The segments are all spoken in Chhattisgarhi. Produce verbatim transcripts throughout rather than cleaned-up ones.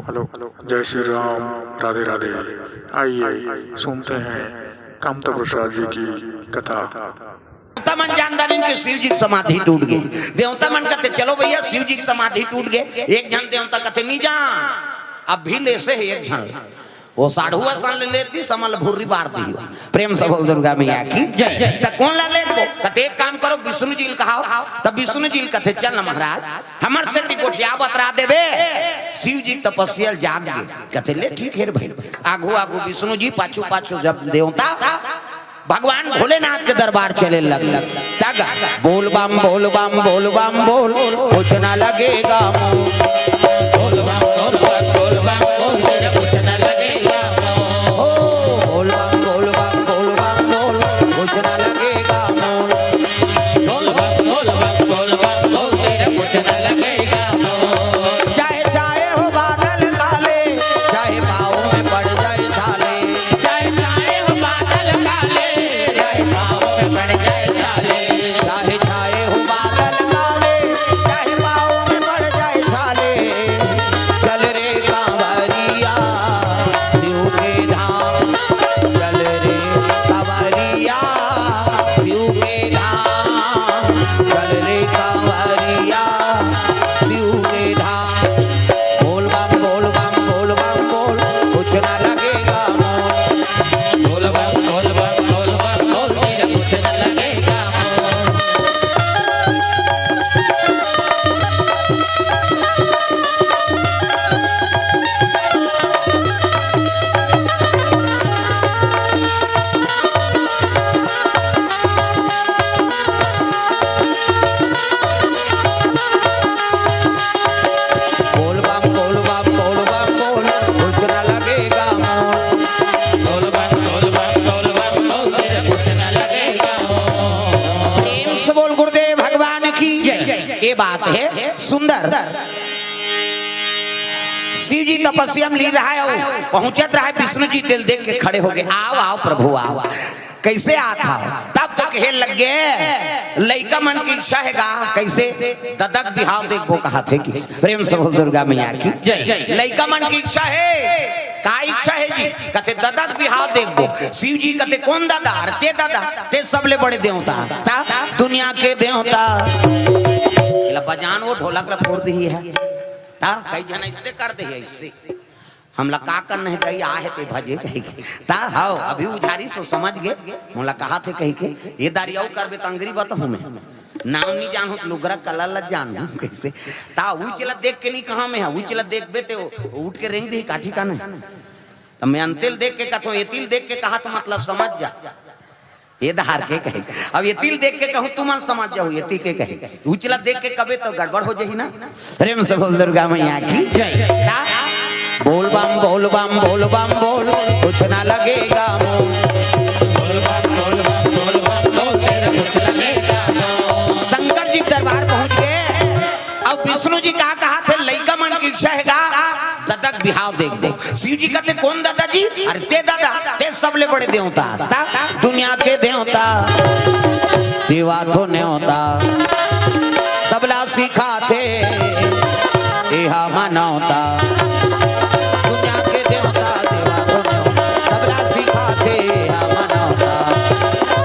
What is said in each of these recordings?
हेलो, जय श्री राम, राधे राधे। आइए सुनते हैं कामता प्रसाद जी की कथा। तमन जानदारिन के शिव जी के समाधि टूट गे। देवता मन कथे, "चलो भैया, शिव जी के समाधि टूट गे।" एक झन देवता कथे, "नी जान।" अब भी लेसे हे एक झन। वो साढ़ुआ सन ले लेती, समल भुर्री बार दी। प्रेम से बोल दुर्गा मैया की जय। त कोन ला लेगबो? कथे, "एक काम करो, विष्णु जी ल कहाओ।" त विष्णु जी ल कथे, "चल न महाराज, हमर सेती गोठिया बतरा देबे, शिव जी तपस्या ल जाग गे।" कथे, "ले ठीक हे रे भाई।" आगू आगू विष्णु जी, पाछू पाछू जब देवता, भगवान भोलेनाथ के दरबार चले लगल। तग बोल बम, बोल बम, बोल बम, बोल, कुछ ना लगेगा मोल। बोल बम, बोल बम, बोल बम, बोल, तेरा कुछ ना लगेगा मोल। ओ, बोल बम, बोल बम, बोल बम, बोल, कुछ ना लगेगा मोल। बोल बम, बोल बम, बोल बम, बोल, तेरा कुछ ना लगेगा मोल। चाहे छाए हो बादल काले, चाहे पाँव में पड़ जाए छाले। चाहे छाए हो बादल काले, चाहे पाँव में पड़ जाए छाले। चाहे छाए हो बादल काले, चाहे पाँव में पड़ जाए छाले। चल रे कांवरिया शिव के धाम, चल रे कांवरिया शिव के धाम, चल रे कांवरिया शिव के धाम। बोल बम, बोल बम, बोल बम, बोल, कुछ ना लगेगा मोल। बोल बम, बोल बम, बोल बम, बोल, तेरा कुछ ना लगेगा मोल। बोल बम, बोल बम, बोल बम, बोल, कुछ ना लगेगा मोल। बोल बम, बोल बम, बोल बम, बोल, तेरा कुछ ना लगेगा मोल। प्रेम से बोल गुरुदेव भगवान की जय। ये बात हे सुंदर। शिव जी तपस्या में लीन रहा हे, पहुंचत रहा हे, विष्णु जी तेला देख के खड़े हो गे, "आओ, आओ प्रभु, आओ।" कइसे आत हव? तब तो कहे लग गे, लइका मन के इच्छा हे गा, कइसे? ददा के बिहाव देखबो कहत हे कि। प्रेम से बोल दुर्गा मैया की जय। लइका मन के इच्छा हे, का इच्छा हे जी? कथे, "ददा के बिहाव देखबो।" शिव जी कथे, "कोन ददा?" "अरे ते ददा, ते सबले बड़े देवता, ता दुनिया के देवता।" एला बजान वो ढोलक ला फोड़ दिही हे। ता कई झन अइसे कर दे हे, अइसे। हमला का करना हे, कही आहे ते भजे कही के। ता हव, अभी उझारिस हो समझ गे, मोला कहत हे कही के, ये दारी अउ करबे त अंगरी बताहूं मैं। नाम नी जानहूं त लुगरा कलर ला जानहूं कइसे। ता उच ला देख के नी कहा मैं, उच ला देखबे ते उठ के रेंग दिही काठी का नहीं। त मैं अंतिल देख के कथों, ये तिल देख के कहा त मतलब समझ जा। ये धार के कहे। अब ये तिल देख के कहूं, तुमन समझ जाहू, ये तिल के कहे। उचला देख के कबे तो गड़बड़ हो जाही ना। प्रेम से बोल दुर्गा मैया की जय। ता? बोल बम, बोल बम, बोल बम, बोल, कुछ ना लगेगा मोल। बोल बम, बोल बम, बोल बम, बोल, तेरा कुछ लगेगा मोल। शंकर जी के दरबार पहुंच गे। अब विष्णु जी का कहत हे, लइका मन के इच्छा हे गा, ददा के बिहाव देखबो। शिव जी कथे, "कोन ददा जी?" "अरे ते ददा, ते सबले बड़े देवता, ता दुनिया के देवता।" सेवा तो नेवता, सबला सिखाथे, एहा मानवता। दुनिया के देवता, सेवा तो नेवता, सबला सिखाथे, एहा मानवता।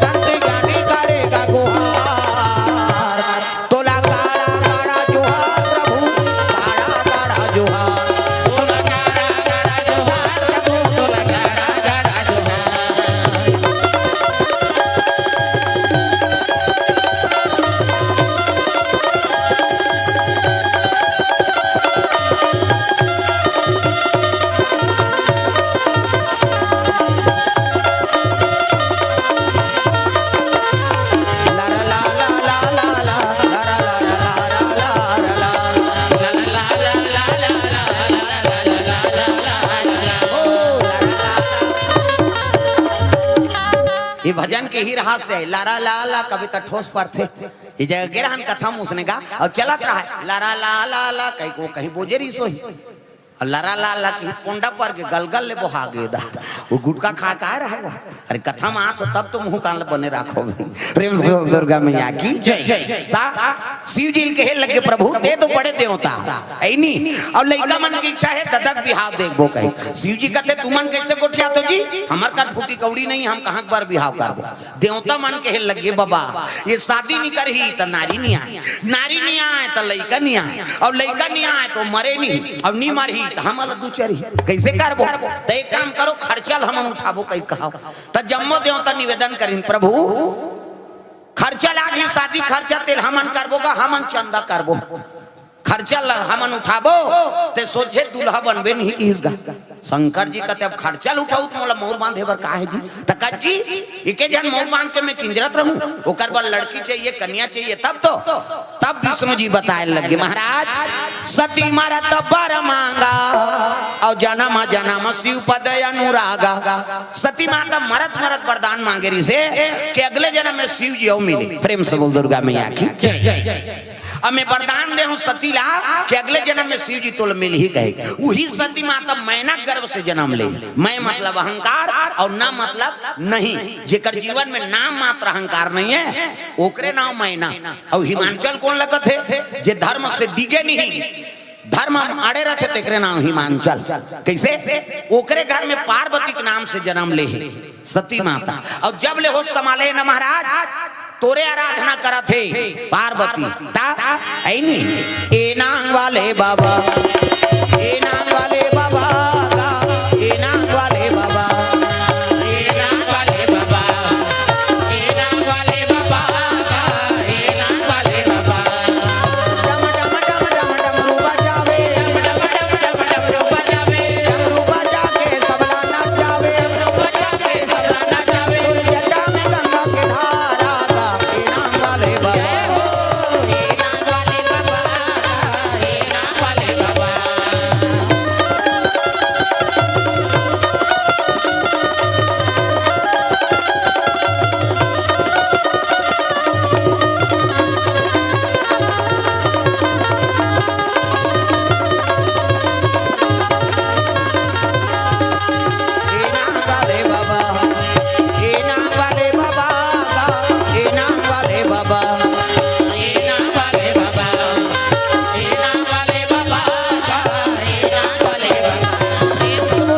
संत ज्ञानी करेगा गुहार, तोला गाड़ा गाड़ा जोहार प्रभु, गाड़ा गाड़ा जोहार। तोला गाड़ा गाड़ा जोहार प्रभु, तोला गाड़ा गाड़ा जोहार। ये भजन के ही रहस्य हे, लारा ला ला कविता ठोस परथे। ये जगह गे रहन कथा मुसने गा, अउ चलत रहा, लारा ला ला ला, कहीं को कहीं बोजे रही सोही। लरा लाल ला कि कोंडा पर के गलगल ले बोहा गे दा। वो गुटखा खा के आए रहे वो। अरे कथा में आत हो तब तो मुंह कान ल बने राखो भाई। प्रेम से बोल दुर्गा मैया की। जय। ता शिव जी ल कहे लगे, "प्रभु, ते तो बड़े देवता।" ऐ नी? अउ लइका मन की इच्छा हे, ददा के बिहाव देखबो कहे। शिव जी कहते, "तुमन कैसे गोठियात हो जी? हमर कर फूटी कौड़ी नहीं, हम कहाँ के बर बिहाव करबो?" देवता मन कहे लगे, "बाबा, ये शादी नी करही त नारी नी आय, नारी नी आय त लइका नी आय, अउ लइका नी आय त मरे नी, अउ नी मरही त हमन ला दू चरही। कैसे करबो? त एक काम करो, खर्चा ल हमन उठाबो," कहि कहाव। त जम्मो देवता निवेदन करिन, "प्रभु, खर्चा लागही, शादी खर्चा तेल हमन करबो गा, हमन चंदा करबो, खर्चा ल हमन उठाबो, ते सोझे दूल्हा बनबे नहीं किहिस गा।" शंकर जी कहते, "अब खर्चा ल उठाऊ त मोला मउर बांधे बर का हे जी?" त कह जी, "एके झन मउर बांध के मैं किंजरत रहूं, ओकर बर लड़की चाहिए, कन्या चाहिए, तब तो।" तब विष्णु जी बताए लगे, महाराज, "सती मरत बर मांगा, अउ जनम जनम शिव पद अनुरागा।" सती माता मरत मरत वरदान मांगे रहिसे कि अगले जनम में शिव जी अउ मिले। प्रेम से बोल दुर्गा मैया की। अब मैं वरदान दे हूं सती ला कि अगले जनम में शिव जी तोला मिलही कहे। उही सती माता मैना गर्भ से जनम ले। मैं मतलब अहंकार अउ ना मतलब नहीं। जेकर जीवन में नाम मात्र अहंकार नहीं हे, ओकरे नाम मैना। अउ हिमांचल कोन लगत हे? जे धर्म से डिगे नहीं, धर्म म अड़े रथे, तेकरे नाम हिमांचल। कैसे? ओकरे घर में पार्वती के नाम से जनम ले हे सती माता। अउ जब ले होश समाले न महाराज, तोरे आराधना करत हे पार्वती। ता, ऐ नी? ए नांग वाले बाबा, ए नांग वाले बाबा, ए नांग वाले बाबा।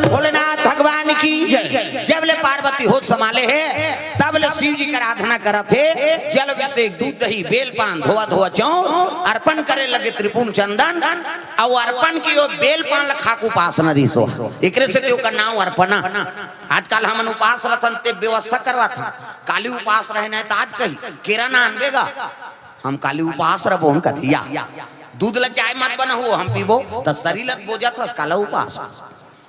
भोलेनाथ भगवान की। जब ले पार्वती होश समाले हे, तब ले शिव जी के आराधना करत हे। जल अभिषेक, दूध दही, बेल पान, धोवा धोवा चौं अर्पण करे लगे, त्रिपुंड चंदन। अउ अर्पण की ओ बेल पान ल खाक उपास न रिहिस। एकरे से ते ओकर नाव अर्पणा। आजकल हमन उपास रथन ते व्यवस्था करवाथन। काली उपास रहे न त आज कही, "केरा न आनबे गा।" हम काली उपास रबो, हम कथिया। "दूध ल चाय मत बनाहू, हम पीबो।" त सरीर ल बोजत हस, काला उपास।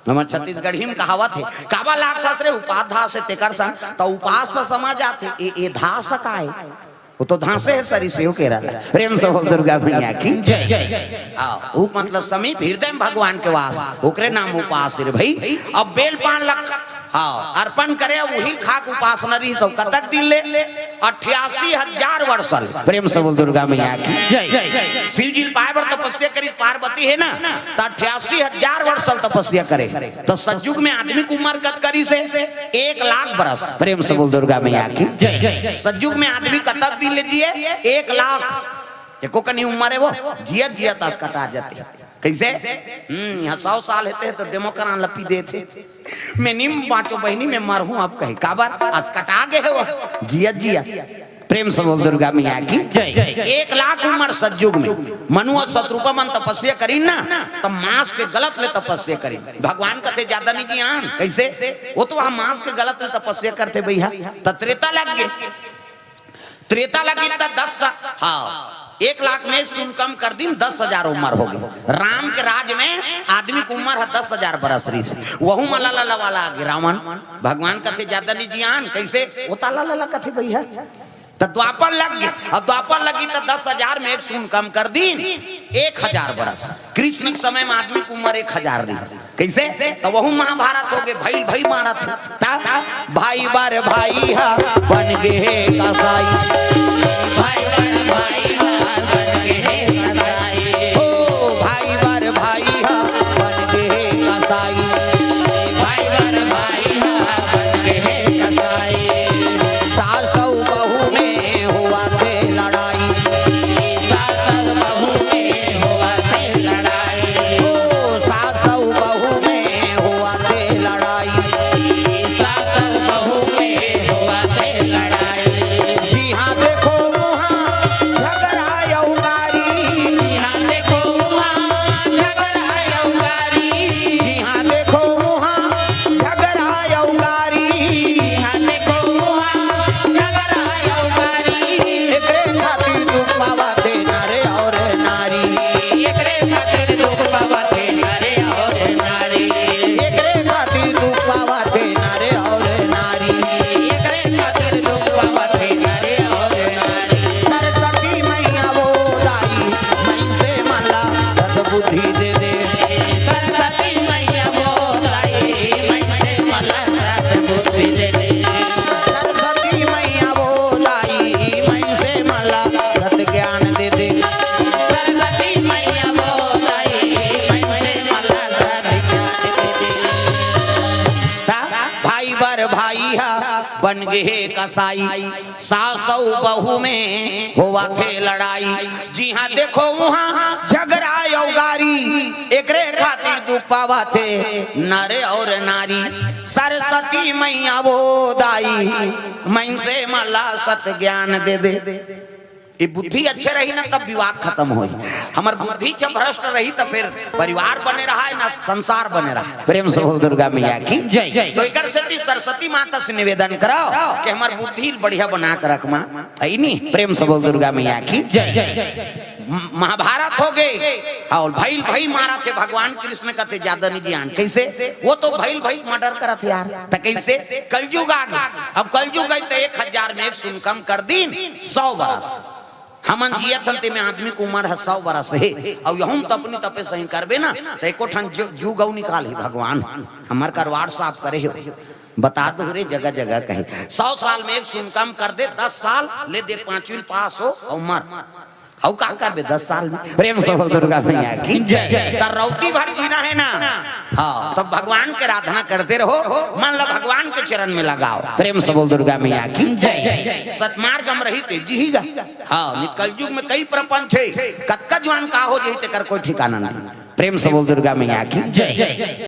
हमर छत्तीसगढ़ी म कहावत हे, "काबर लागथस रे उपास धास हे तेकर संग?" त उपास त समझ आथे, ए, ए धास काय? वो तो धांसे हे सरी सेव केरा ला। प्रेम से बोल दुर्गा मैया की। जय। हाँ, वो मतलब समीप हृदय में भगवान के वास, ओकरे नाम उपास रे भाई। अब बेल पान लख, हाँ, अर्पण करे, उही खाक उपास न रिहिस। कतक दिन ले? अट्ठासी हजार वर्ष ले। प्रेम से बोल दुर्गा मैया की। जय। शिव जी ल पाए बर तपस्या करी, पार्वती हे ना, त अट्ठासी हजार वर्ष ले तपस्या करे। त सतयुग में आदमी के उम्र कतका रिहिसे? एक लाख बरस। प्रेम से बोल दुर्गा मैया की। जय। सतयुग में आदमी कतक दिन ले जिए? एक लाख। एको कनी उम्र हे वो, जियत जियत अस कटा जाथे। कैसे? हम्म, इहाँ सौ साल हे ते तो डेमोक्रान ल पी देथे। मैं नी बाँचों बहिनी, मैं मरहूँ अब कहे। काबर? अस कटा गे हे वो, जियत जियत। प्रेम से बोल दुर्गा मैया की। जय। एक लाख उम्र सतयुग में मनु अउ सतरूपा मन तपस्या करिन ना, त मांस के गलत ले तपस्या करिन। भगवान कथे, "ज्यादा नी जियान।" कैसे? वो तो वहाँ मांस के गलत ले तपस्या करथे भैया। त त्रेता लग गे, त्रेता लगिस त दस, हाँ, एक लाख में एक शून्य कम कर दिन, दस हजार उम्र हो गे। राम के राज में आदमी के उम्र हे दस हजार बरस रिहिस। वहू म लला लवा लागे रावण। भगवान कथे, "ज्यादा नी जियान।" कैसे? वो त लला लला कथे भैया। त द्वापर लग गे। अब द्वापर लगिस त दस हजार में एक शून्य कम कर दिन, एक हजार बरस। कृष्ण के समय में आदमी के उम्र एक हजार रिहिस। कैसे? त वहू महाभारत हो गे, भाई भाई मारत हे। त भाई बर भाई हा बन गे हे कसाई। भाई बर भाई हा बन गे हे कसाई। हो भाई बर भाई हा बन गे भाई हा बन गे हे कसाई। सास अउ बहू में होवत हे लड़ाई। जिहाँ देखो उहाँ झगरा अउ गारी। एकरे खातिर दुख पावत हे नर अउ नारी। सरस्वती मैया वो दाई, मनसे मन ला सत ज्ञान दे दे। ये बुद्धि अच्छे रही ना, तब विवाद खत्म होई। हमर बुद्धि जब भ्रष्ट रही, तब फिर परिवार बने रहा है ना, संसार बने रहा है। प्रेम से बोल दुर्गा मैया की जय। तो एकर सेती सरस्वती माता से निवेदन कराओ कि हमर बुद्धि बढ़िया बना के रख माँ। ऐ नी, प्रेम से बोल दुर्गा मैया की जय। म-, महाभारत हो गए, और भइल भइल मारत हे। भगवान कृष्ण कथे ज्यादा नहीं ज्ञान। कैसे? वो तो भइल भइल मर्डर करत हे यार। त कैसे? कलयुग आ गए। अब कलयुग आई त एक हजार में एक सुन कम कर दीन, सौ बरस। हमन जियत हन, तेमे आदमी के उमर ह सौ बरस हे, अउ यहूँ त अपनी तपे सही करबे ना, त एको ठन जु-, जुग अउ निकाल ही भगवान। हमर करवार साफ करे हो, बता दो रे जगह जगह कहे। सौ साल में एक सुन कम कर दे, दस साल ले दे, पांचवी पास हो अउ मर। अउ का करबे दस साल में? प्रेम से बोल दुर्गा मैया की जय। त रौती भर जीना है ना, हाँ, तब भगवान के आराधना करते रहो, मन ला भगवान के चरण में लगाओ। प्रेम से बोल दुर्गा मैया की जय। सतमार्ग हम रही ते जी ही गा। हाँ, नित कलयुग में कई प्रपंच हे, कतका जुआन का हो जाही तेकर कोई ठिकाना नहीं। प्रेम से बोल दुर्गा मैया की जय।